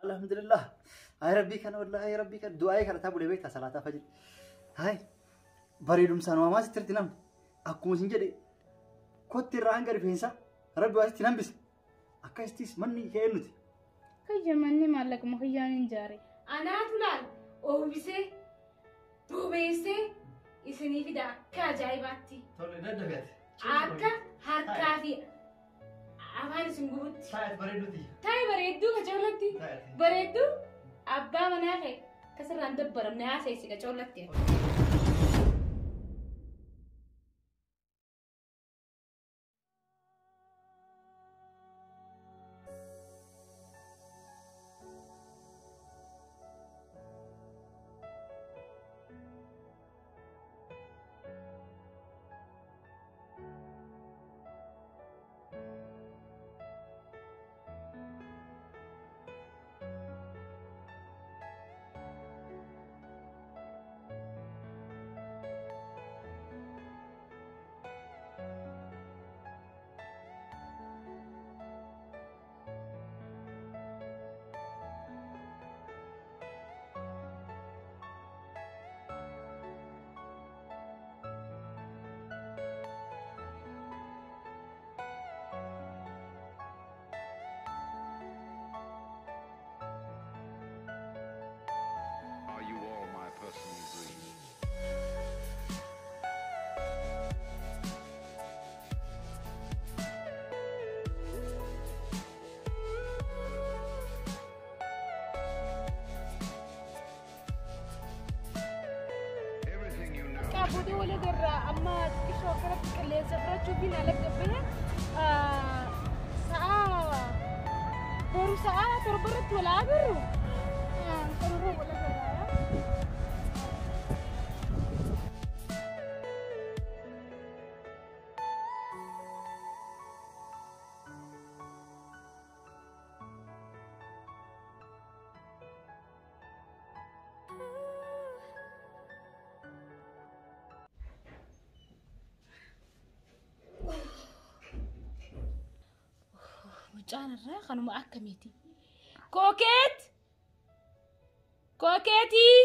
Alhamdulillah. Ay rabbii kana wallahi ay rabbii kana du'aa kadhataa bulee beektaa salaataa fajri. Hay bareedumsaan waamaa sitti irratti namni akkuma isin jedhe kotti irraa hanga rifeensaa rabbi waa sitti hambise. Akkasittis manni kee nuti. Kiyya manni maallaquma kiyyaan hin jaare. Anaatu laal oobisee bobeessee isinii fida akka ajaa'ibaatti. Tole daddafeeti. Akka harkaa fi afaan isin gubutti. Taa'eet bareeduuti. Taa'i bareedduu qacoolatti. Bareedduu abbaa manaa kee kasirraan dabbaramne haasa'isi qacoolatti. Are you all my personal dreams? Everything you know. Qaabota wal agarraa amma xiqqishoo akkanatti qilleensa fudhachuu fi na laggabbee sa'a boru sa'a 7 irratti wal agarru. Torba wal agarraa. Mucaan irraa kanuma akkamiiti? Kookeet! Kookeetii!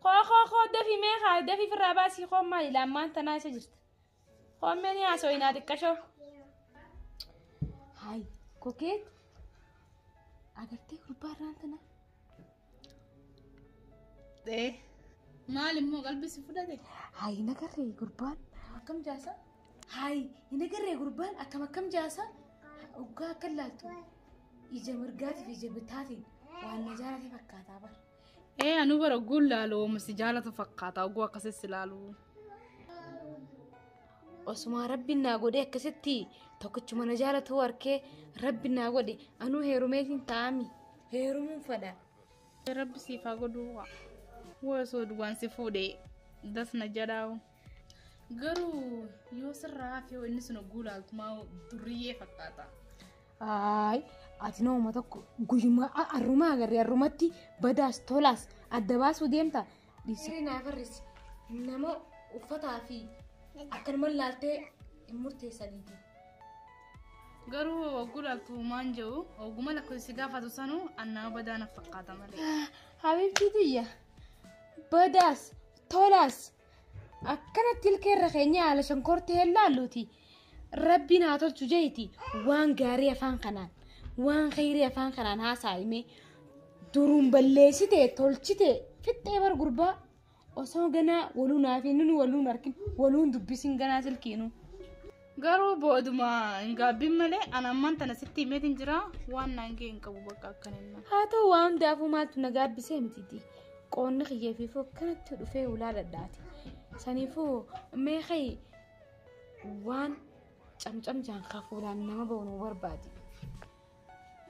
Koo koo koo dafii mee haa dafii firraa baasii koo maali lammaan tanaa isa jirti. Koommee ni haasoo xiqqashoo. Hayi kookeet! Agartee gurbaa irraan tanaa? Maal immoo qalbii si fudhate? Hayi nagarree gurbaan. Akkam jaasa? Hayi nagarree gurbaan akkam akkam jaasa? Oggaa akka laaltu ija mirgaatiif ija bitaatiin waan na jaalate fakkaataa bara. Ee anu bara ogguun laalu ooma si jaalatu fakkaata ogguu akkasis ilaalu. Osuma rabbiin naa godhe akkasitti tokkichuma na jaalatu harkee rabbi naa godhe anuu heerumeetiin taa'ami heerumuun fadha. Rabbi siif haa godhuu waa. Waa osoo duwwaan si fuudhe das na jedhaawu. Garuu yoo sirraa hafe inni sun ogguu laaltu maa durriyyee fakkaata. Ayi ati nama tokko guyyuma arrumaa agarree arrumatti badaas tolaas adda baasuu deemta. Dhiisii naa farrisi nama uffataa fi akkanuma laaltee hin murteessaniiti. Garuu ogguu laaltu maan jedhu ogguma lakkoofsi gaafatu sanuu annaa badaa na fakkaata malee. Habibtii tiyya badaas tolaas akkanatti ilkeerra keenya haala shankortee hin laalluuti. Rabbiin haa tolchu jeeti waan gaarii afaan kanaan waan khayrii afaan kanaan haasa'ime duruun balleessite tolchite fixxee bar gurbaa osoo ganaa waluun hafi nunu waluun arkin waluun dubbisin ganaa silkiinu. Garuu booduma hin gaabbiin malee ana ammaan tana sitti himeetiin jira waan naan ga'e hin qabu bakka akkaninna. Haa ta'u waan hundaafuu maaltu na gaabbisee mitiiti. Qoonni kiyyeefiifuu akkanatti dhufee ulaa dhadhaati. Saniifuu mee khayi waan camcam jaan kafuulaan nama ba'u nu barbaadi.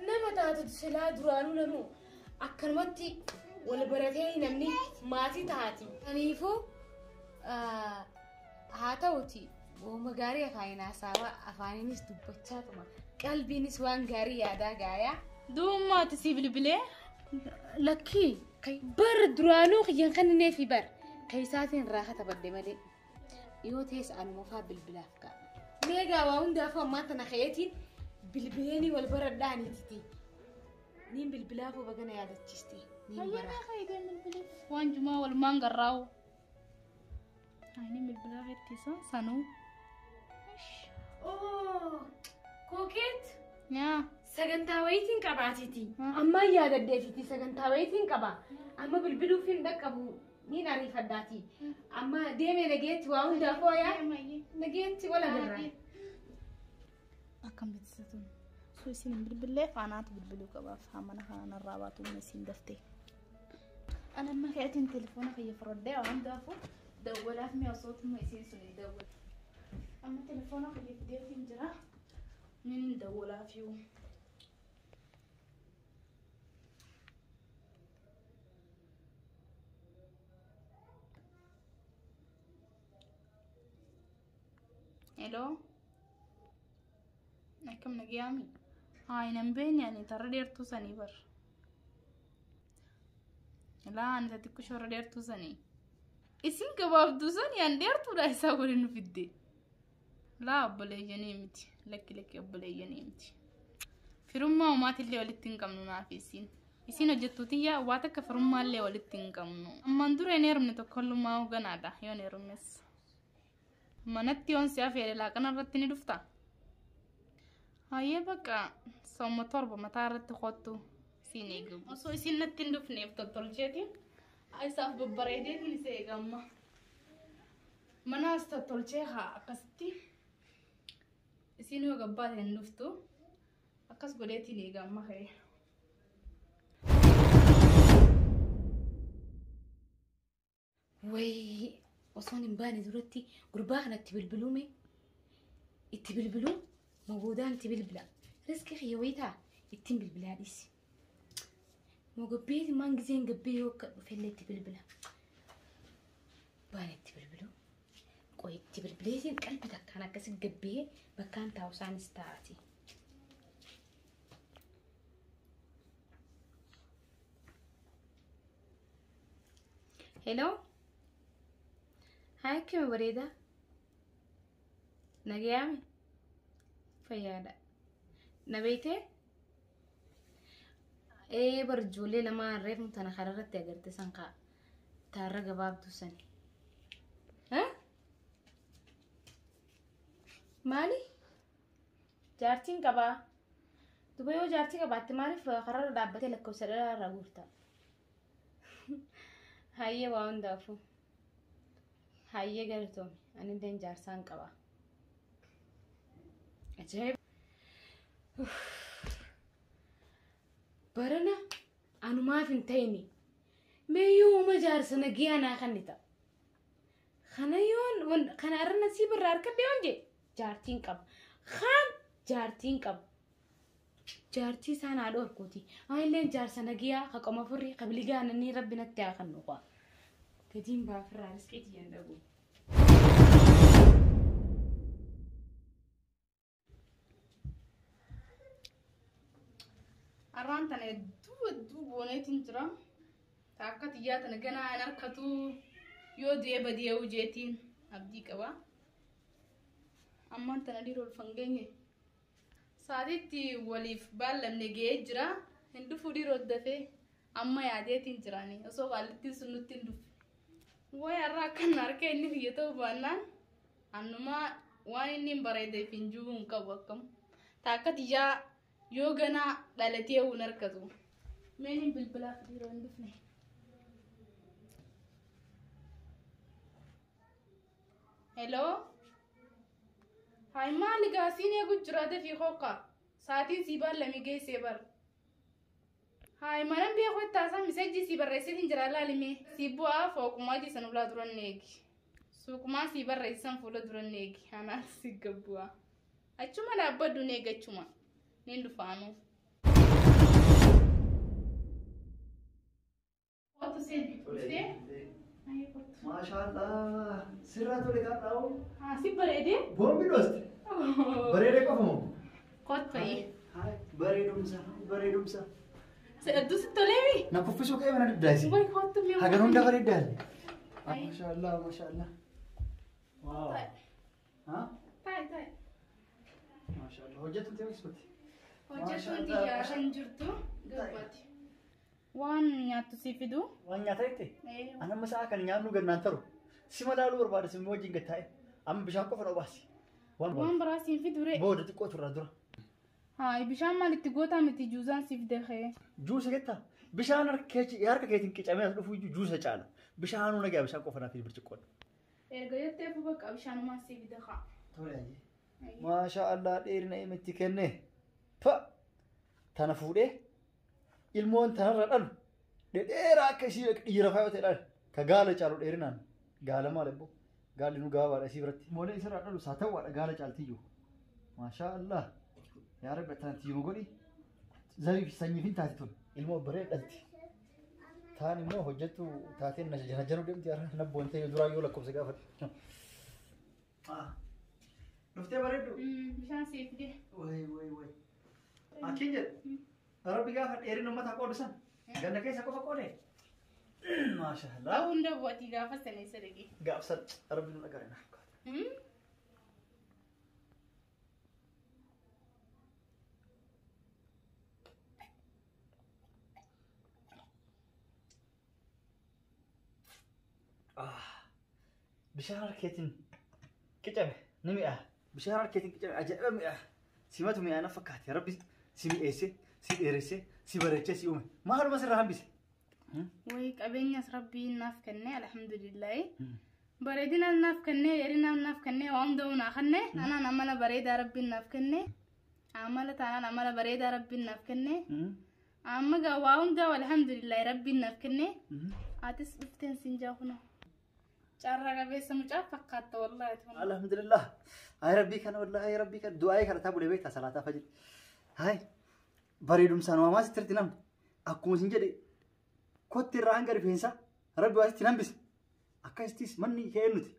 Nama taatu silaa duraanuu namuu akkanumatti wal baratee namni maatii taati. Saniifuu haa ta'uti wooma gaarii afaaniin haasawaa afaaniinis dubbachaa tuma qalbiinis waan gaarii yaadaa gaayaa. Duummaati si bilbilee Lakkii bar duraanuu kiyyan kan inni fi bar keessaatiin irraa katabadde malee yoo ta'es anuma faa bilbilaaf ka'a. Meegaa waa hundaafuu ammaan tana ka'eetiin bilbileenii wal baradhaaniititi. Niin bilbilaafuu bagana yaadachiiste. Niin bara. Hayyee fayyadee bilbileef. Waan jumaa walumaan garraa'u. Ani bilbilaaf ittisa sanuu. Oo kookeet. Yaa. Sagantaa wayiitiin qabaatiti. Ammaan yaadaddeetiti sagantaa wayiitiin qaba. Amma bilbiluuf hin dhaqqabu. Niin ariifaddaati. Amma deemee nageetti waa hundaafuu ayaa. Nageetti wal agarra. Akkam beeksisa tun. Osoo isin hin bilbillee faanaatu bilbiluu qabaaf mana kana narraa baatu humna isin daftee. Ani amma ka'eetiin telefoona kiyya fudhadhee waan hundaafuu dawwalaaf mi'a osootuma isiin sun hin dawwal. Amma telefoona kiyya fideetiin jira. Niin hin dawwalaaf yoo. Hello. Akkam nagayaami? Haa hin beekne ani tarra dheertuu sanii bar. Laa ani ta xiqqoo shorra dheertuu sanii. Isin gabaabduu sanii an dheertuudha isaa waliin nu fidde. Laa obboleeyyanii miti. Lakki lakki obboleeyyanii miti. Firummaa uumaatillee walitti hin qabnu naaf isin. Isin hojjettuutiyyaa waa takka firummaallee walitti hin qabnu. Ammaan dura hin heerumne tokkollumaa ganaadha yoon heerumes. Manatti yoon si afeere laaqana irratti ni dhufta. Hayyee bakka sooma 7 mataa irratti kottu siin eegamu. Osoo isin natti hin dhufneef tottolcheetiin isaaf babbareedeetiin isa eegamma. Manaas tottolchee haa akkasitti isin yoo gabbaate hin dhuftu akkas godheetiin eegamma ka'e. Wayii osoon hin baane duratti gurbaa kanatti bilbiluume itti bilbiluu maboodaan itti bilbila. Riskii kiyya wayitaa ittiin bilbilaa dhiisi. Mogabbeeti maan giseen gabbee yoo akka dhufellee itti bilbila. Baane itti bilbiluu. Qoy itti bilbileetiin qalbi takkaan akkasi gabbee bakkaan taa'u isaanis taa'ati. Hello. Haa akkami bareedaa? Nagayaami? Fayyaadha. Na beektee? Ee bar ijoollee lama reefum tana karaa irratti agarte san kaa taarra gabaabduu sani. Maali? Jaartiin qabaa. Duba yoo jaartii qabaatte maaliif karaarra dhaabbatee lakkoofsa dhalaa irraa guurta? Hayyee waa hundaafuu. Hayyee galatoome. Ani illee jaarsaan qaba. Ajaa'iba! Barana anumaaf hin ta'ini. Mee yooma jaarsa nagiyaa naa kennita. Kana yoon kana irra nasiiba irraa harkadhe yoon jee jaartiin qaba. Kaan jaartiin qaba. Jaartii isaan haadha horkooti. Ani illee jaarsa nagiyaa ka qoma furrii ka biligaa nanii rabbi natti haa kennu qaa. Gatiin baafirraa riskii tiyyan dhabu. Arraan tana hedduu hedduu booneetiin jira. Akka xiyyaa tana ganaa hin harkatu yoo du'ee badee hujeetiin abdii qaba. Ammaan tana dhiiroo ol fangeenye. Sa'aatiitti waliif baallamne ga'ee jira. Hin dhufu dhiiroo dafee amma yaadeetiin jiraani. Osoo qaallittiin sun nutti hin dhufu. Wayi har'a akkan harka inni biyya ta'uu baannaan annumaa waan inni hin bareedeef hin jiru hin qabu akkam. Taakka xiyyaa yoo ganaa dhalatee hin harkatu. Meen hin bilbilaaf dhiiroo hin dhufne. Hello? Hai maali gaasiin eegu jiraate fi hokka. Sa'aatiin sii baallame geessee bar. Hai manan beeku ittaasaa miseejii sii barreessitiin jira laalime. Sii bu'aa fooqumaa jisan ulaa duran eegi. Suuqumaa sii barreessisan fuula duran eegi. Anaas si gabbu'aa. Achuma dhaabbadhu ni eegachuma. Niin dhufaanu. Kottu seen. Dhuftee? Maashaallah sirraa tole kan dha'u. Haa si bareedee? Boombi dhooste. Bareedee qofa moo? Kottu ayi. Bareedumsa bareedumsa. Hedduu si toleemi? Na kuffisuu ka'ee mana dugdaa Way kottu mi'a. Hagan hunda bareedaale. Maashaallah maashaallah. Waaw. Haa? Taa'e taa'e. Maashaallah hojjetu ta'e ispooti. Hojjettuun xiyyaara hin jirtu gabbati. Waan nyaattu si fidu. Waan nyaata jette? Ani amma sa'a kan nyaannu gannaan taru. Sima laaluu barbaada simma wajjin gad taa'e. Amma bishaan qofa na obaasi. Waan biraa siin fidu ree. Booda xiqqoo turraa dura. Haa bishaan maalitti gootaa miti juuzaan siif dahee. Juusa jettaa? Bishaan harka keetiin qicamee as dhufu iyyuu juusa caala. Bishaanuu nagaa bishaan qofa naaf birciqqoodha. Erga jettee bakka bishaanumaan siif dahaa. Tole ayyee. Maasha Allah dheerina itti kenne. Pa! Tana fuudhee ilmoon tanarra dhalu dhedheeraa akka isii dhiira faayoo ta'e dhalu. Ka gaala caalu dheerinaan. Gaala maal ebboo? Gaalli nu gaabaadha isii biratti. Moolee isirraa dhalu saa ta'uudhaadha gaala caaltiyyuu. Maasha Allah. Yaa Rabbi tana tiyyuma godhi. Zarii fi sanyiif hin taate tun. Ilmoo baree dhalti. Taan immoo hojjettu taateen na jana deemti yaa na boontee yoo duraa yoo lakkoofsa gaafadhu. Dhuftee bareeddu. Bishaan siif fide. Wayi wayi wayi. Akkin jedhu. Rabbi gaafa dheerina uummataa qoodu san. Ganda keessa qofa qoode. Maasha Allah. Ta'uu hunda bu'atii gaafa sana isa dhage. Gaafsan Rabbi nu dhagare naaf kaata. Bishaan harkeetiin qicame ni mi'a. Bishaan harkeetiin qicame ajaa'iba mi'a. Simatu mi'a na fakkaate. Rabbi si mi'eesse, si dheeresse, si bareechee si uume. Maaluma sirraa hambise? Wayi qabeenyas rabbiin naaf kenne alhamdulillahi. Bareedinaas naaf kenne, dheerinaas naaf kenne, waan hunda'uu naa kenne. Anaan amala bareedaa rabbiin naaf kenne. Amala taanaan amala bareedaa rabbiin naaf kenne. Amma gaa waa hundaa'u alhamdulillahi rabbiin naaf kenne. Atis dhufteen siin jaa kunoo. Carraa qabeessa mucaa fakkaatta wallaahi. Alhamdulillah. Ay Rabbii kana wallaahi ay Rabbii kana du'aa'ee kadhataa bulee beektaa salaataa fajiri. Hay bareedumsaan waamaa sitti hirti namni. Akkuma isin jedhe kotti irraa hanga rifeensaa Rabbi waa sitti hambise. Akkasittis manni kee nuti.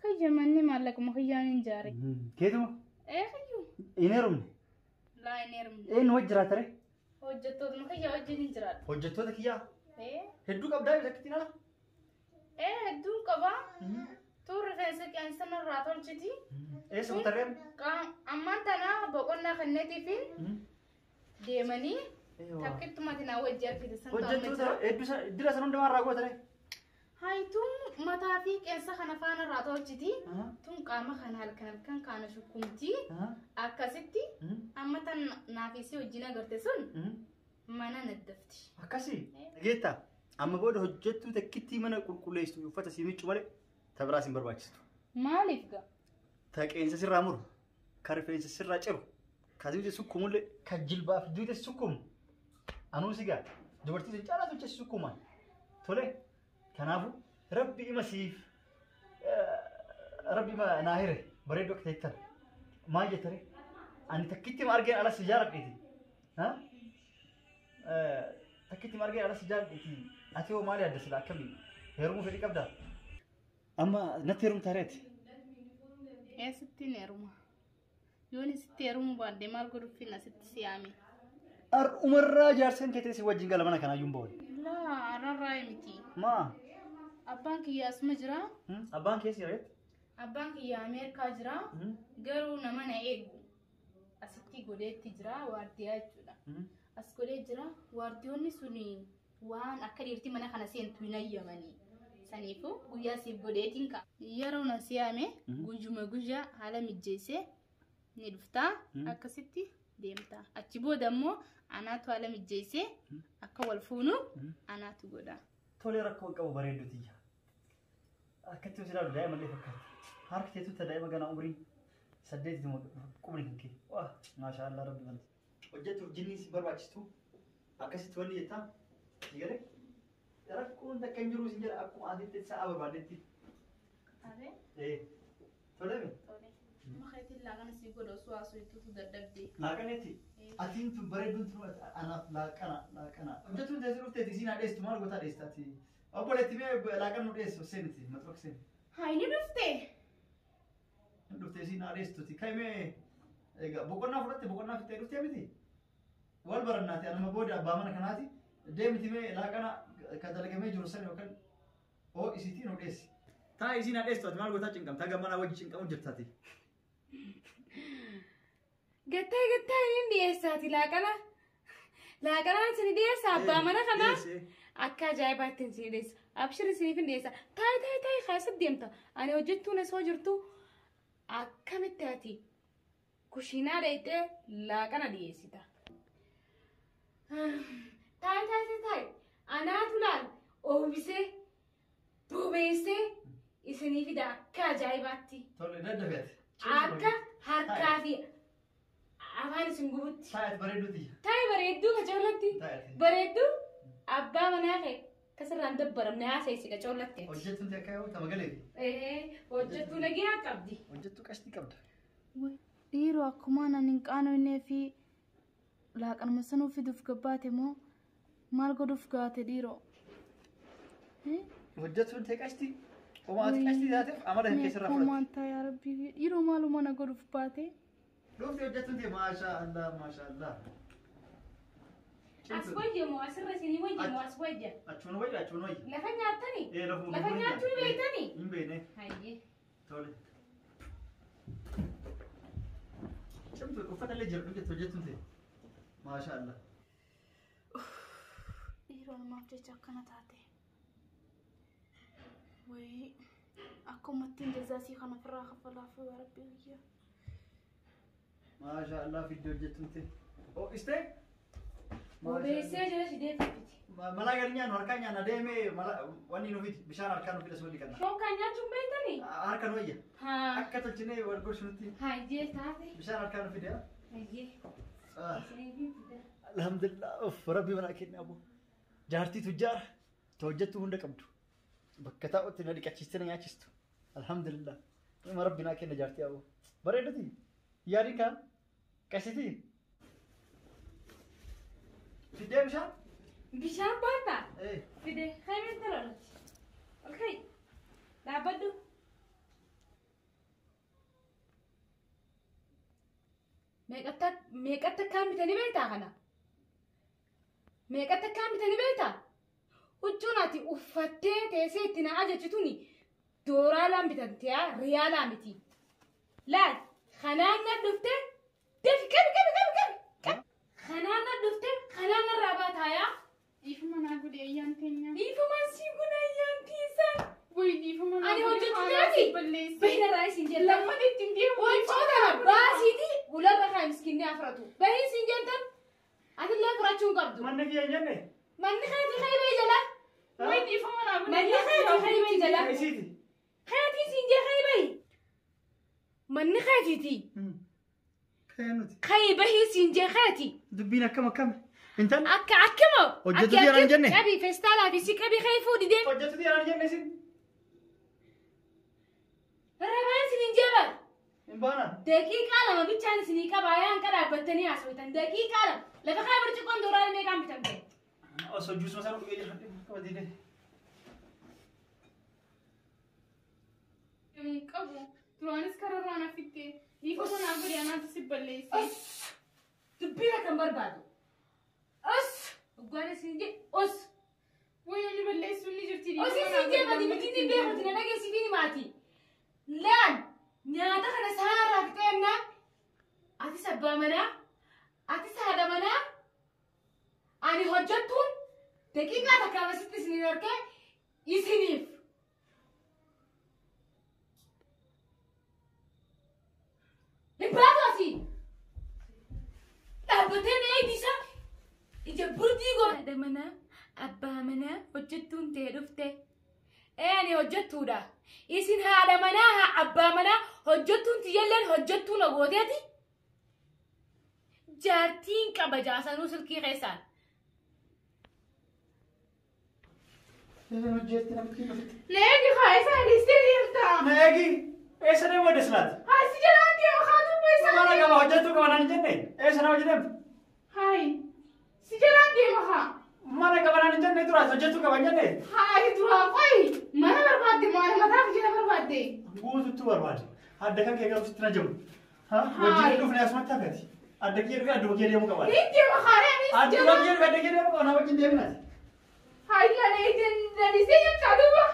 Kiyya manni maallaquma kiyyaan hin jaare. Keetuma Ee kiyyuu. hin heerumne. Laa hin heerumne. Eenyu wajji jiraata ree? Hojjettootuma kiyya wajjin hin jiraadha. Hojjettoota kiyyaa Ee hedduu qabdaa yoo takkittiin ala? ee hedduun qabaa. Tuun rifeensa qeensa narraa tolchiti. Eessa kutarreen? Ammaan tana boqonnaa kenneetiifin deemanii takkittumatti naa wajji argite san Hojjettoota hedduu dira san hundumaa irraa goota ree? Hayituun mataa fi qeensa kana faana irraa tolchiti. Tun qaama kana halkan halkan kaana shukkumti. Akkasitti amma tan naafisii wajjin agarte sun mana naddafti. Akkasii. Dhageettaa amma booda hojjettuu takkittii mana qulqulleessitu uffata sii miiccu malee ta biraas hin barbaachistu. Maaliif gaa? Ta qeensa sirraa muru, ka rifeensa sirraa ciru, ka duute sukkumullee, ka jilbaaf duute sukkumu. Anuu si gaa dubartii sun caalaa tolchee sukkumaan. Tole kanaafuu Rabbi ima siif Rabbi ima naa hire bareedduu akka ta'ettan. Maal jettare? Ani takkitti ma argeen alas si jaaladheeti. Takkitti ma argeen alas si jaaladheeti. Ati hoo maali adda sila akkamii? Heerumuu fedhii qabdaa? Amma natti heerumtaa reeti? Eessatti hin heeruma? Yoon sitti heerumuu baadde maal godhuufin asitti si yaame? Umarraa jaarsan kee si wajjin gala mana kanaayyuu hin bahu. Laa arrarraa miti. Maa? Abbaan kiyya asuma jira. Abbaan kee si reeti? Abbaan kiyya Ameerikaa jira. Garuu nama na eegu asitti godheetti jira waardiyaa jechuudha. As godhee jira waardiyoonni suni waan akka dhiirti mana kana seentu hin ayyamanii. Saniifuu guyyaa siif godheetiin ka'a. Yeroo na siyaame guyyuma guyyaa haala mijjeessee ni dhuftaa akkasitti deemta. Achi booda immoo anaatu haala mijjeessee akka wal fuunu anaatu godha. Tolee rakkoo hin qabu bareedduu tiyya. Akkatti yoo ilaalu daa'ima illee fakkaata. Harki teetu ta daa'ima ganaa umriin 8 qubni kan kee. Waa maashaa Allah Rabbi malee. Hojjetuuf jinni si barbaachistu akkasitti wanni jettaa si galee rakkoon takka hin jiru sin jedha akkuma asitti sa'a barbaaddetti. Abee? Tole mi? Tole. Maqeetiin laaqana si godha osoo haasoftuutu dadhabde. Laaqanetti? Atiin tun bareedduun tun anaaf laaqana laaqana. Hojjetuun teessee dhufteeti isiin haa dheessitu maal gootaa dheessitaati? Obboleetti mee laaqan nu dheessu seeniti maxxansa seeni. Haa inni dhufte. Dhuftee isiin haa dheessituti. Kai mee egaa boqonnaa fudhatte boqonnaa fixxee dhuftee miti? Wal barannaati anuma booda abbaa mana kanaati. Deemiti mee laaqana kan dalagamee jiru san yookaan oo isiitii nu dheessi. Taa isiin haa dheessitu ati maal gootaa cinqamta? Haga mana wajji cinqamu jirtaati. Gattaa gattaa inni dhiyeessaati laaqana. Laaqanaan isin dhiyeessa abbaa mana kanaa. Akka ajaa'ibaatti isin dhiyeessa. Abshir isiniif hin dhiyeessa. Taayi taayi taayi kaasatti deemta. Ani hojjettuun osoo jirtu akkamitti ati kushiinaa dheeyxee laaqana dhiyeessita. Taayi taayi taayi anaatu laal oobisee bobeessee isinii fida akka ajaa'ibaatti. Tole daddafeeti. Akka harkaa fi afaan isin gubutti. Taa'eet bareedduuti. Taayi bareedduu kacoolatti. Taa'eet. Bareedduu abbaa manaa kee kasirraan dabbaramne haasa'isi kacoolatti. Hojjettuun akka yoo ta'u magaleeti. Hojjettuu nagaa qabdi. Hojjettuu qashtii qabda. Dhiiroo akkuma ani hin qaanofnee fi laaqanuma sanuu fiduuf gabbaate moo maal godhuuf gaate dhiiroo? Hojjettuun ta'e qashtii. Homaa ati qashtii taateef amala hin keessarraa fudhatti. Homaan taa yaa rabbii dhiiroo maaluma na godhuuf baate? Dhufti hojjettuun ta'e maashaa Allah maashaa Allah. As wayya moo asirra isinii wayya moo as wayya? Achuun wayya achuun wayya. Lafa nyaattanii? Ee lafuma Lafa nyaachuu beektanii? Hin beekne. Hayyee. Tole. Cimtuu uffata illee jira dhufti hojjettuun ta'e. Maashaa Allah. Dhiiroo namaaf jecha akkana taate. Wayii akka uummattiin jazaasii kana ofirraa kaffalaaf yaa rabbii kiyya. Maashaa Allah fidde hojjettuun ta'e. Oh istee? Bobeessee jala si deeffiti. Malaa gadi nyaannu harkaan nyaanna deemee wanni nu fidi bishaan harkaan nu fida soo dhiqanna. Shookaan nyaachuun beektanii? Harka nu wayya. Haa. Akka tolchinee wal gorshinutti Hayyee taate. bishaan harkaan nu fide. Hayyee. Isinii fida. Alhamdulillah uff rabbi mana kenna abu. Jaartii tujjaara ta hojjettu hunda qabdu. Bakka taa'utti na dhiqachiiste na nyaachistu. Alhamdulillah. Nama rabbi naa kenna jaartii abu. Bareeduti. Yaadii kaa. Qasitii. Fiddee bishaan? Bishaan baata? Ee. Fide. Haymeen tololati. Ol ka'i. Dhaabbadhu. Meeqatti akkaan bitanii beektaa kana? Meeqatti akkaan bitanii beektaa? Huccuun ati uffattee teessee itti na ajajju tuni dooraalaan bitantee riyaalaa miti. Laal kanaan na dhuftee defi qabi qabi qabi qabi. Kanaan na dhuftee kanaan narraa baataayaa. Dhiifama naa godhi ayyaan teenya. Dhiifamaan sii kun ayyaan tiisan. Wayii dhiifama naa Ani godhi hojjechuu haala si taati. balleesse. Bahina isin jenna. Lamman ittiin deemu. Huccuu tana baasiiti ularra kaa miskinni afratu. Bahii isin jettan atillee furachuu hin qabdu. Manni kiyya hin jenne? Manni keetii kaybee jala. Wayii dhiifama naa godhi. Manni keetii kaybee jala. Isiiti. Keetii isin jee kaybee. Manni keetiiti. Kee nuti. Kaybahii isin jee keeti. Dubbiin akkam akkam? Intal? Akka akkama. Hojjetu yeroo hin jenne? Qabii feestaalaa fi si qabii kee fuudhi deemi. Hojjetu yeroo hin jenne isin? Rabaan isin hin jeeban. Hin baanaan? Daqiiqaa lama bichaan isinii qabaa yaan qadhaabbattanii haasoftan. Daqiiqaa lama. Lafa kaa burcuqqoon dooraalee meeqaan bitamte? Osoo juusuma sana dhugee jira. Qabatiilee. Hin qabu. Duraanis kararraa na fitte. Dhiifama naa godhi anaatu si balleesse. Dubbiin akkan barbaadu. Os! Dhugaan isin jee os! Wayii ani balleessuun ni jirti. Os isin jee badi miti ni beekuti na dhageessifi ni maati. Laan nyaata kana saarraa fixeennaan atis abbaa manaa atis haadha manaa ani hojjettuun daqiiqaa takka asitti isiniin argee isiniif. Hin baatu asii. Dhaabbatee na eebbisa. Ija burdii goona. Haadha manaa abbaa manaa hojjettuun ta'e dhufte. Ee ani hojjettuudha. Isin haadha manaa haa abbaa manaa hojjettuun tiyyalleen hojjettuu na gooteeti. Jaartiin qaba jaasanuu silkii keessaan. Hojjetti namichi dhufitti. Neegi haa isa dhiistee deemta. Na eegi. Eessa deemu adda silaati? Haa si jalaan deema haa duuba isa. Mana qaba hojjettuu qaba naan hin jenne? Eessa nama hojjetamte? Hayi si jalaan deema haa. Mana qaba naan hin jenne duraas hojjettuu qaba hin jenne? Haa duraa qoyi mana barbaadde moo ana mataa fi jala barbaadde? Guututti barbaade. Adda kan kee garuu sitti na jiru. Wajjin dhufne asumatti hafeeti. Adda kee dhufee adduma kee deemuu qaba. Hin deema haa anis Adduma jalaan. kee dhufee adda kee deemuu qaba. Na wajjin deeminaati. Hayi lalee dhiistee deemta duuba.